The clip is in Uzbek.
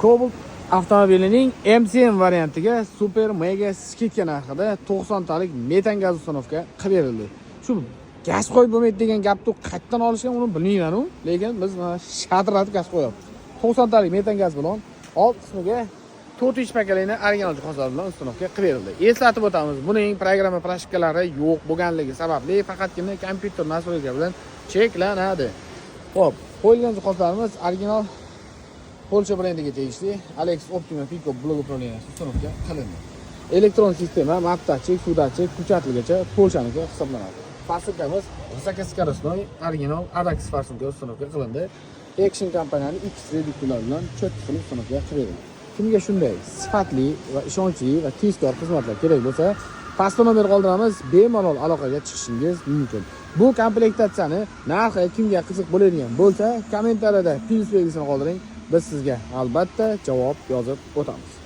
Cobalt avtomobilining MCM variantiga super mega скидка narxida 90 talik metan gaz установка qilib berildi. Shu gaz qo'yib bo'lmaydi degan gapni qayerdan olishgan, uni bilmayman-u, lekin biz mana shatratib gaz qo'yapmiz. 90 talik metan gaz bilan old qismiga 4 поколение original jihozlar bilan установка qilib berildi. Eslatib o'tamiz, buning programma прошивка lari yo'q bo'lganligi sababli faqatgina kompyuter настройка bilan cheklanadi. Xo'p, qo'yilgan jihozlarimiz original Polsha brendiga tegishli Alex Optima Pico блок управления si установка qilindi. Elektron sistema, map datchik, suv datchik, включатель gacha Polshaniki hisoblanadi. Форсунка miz высокоскоростной original Adax форсунка установка qilindi. Action kompaniyaning X reduktorlar bilan cho'tka qilib установка qilib berildi. Kimga shunday sifatli va ishonchli va tezkor xizmatlar kerak bo'lsa, pastda nomer qoldiramiz, bemalol aloqaga chiqishingiz mumkin. Bu komplektatsiyani narxi kimga qiziq bo'ladigan bo'lsa, kommentariyada plyus belgisini qoldiring. Biz sizga albatta javob yozib o'tamiz.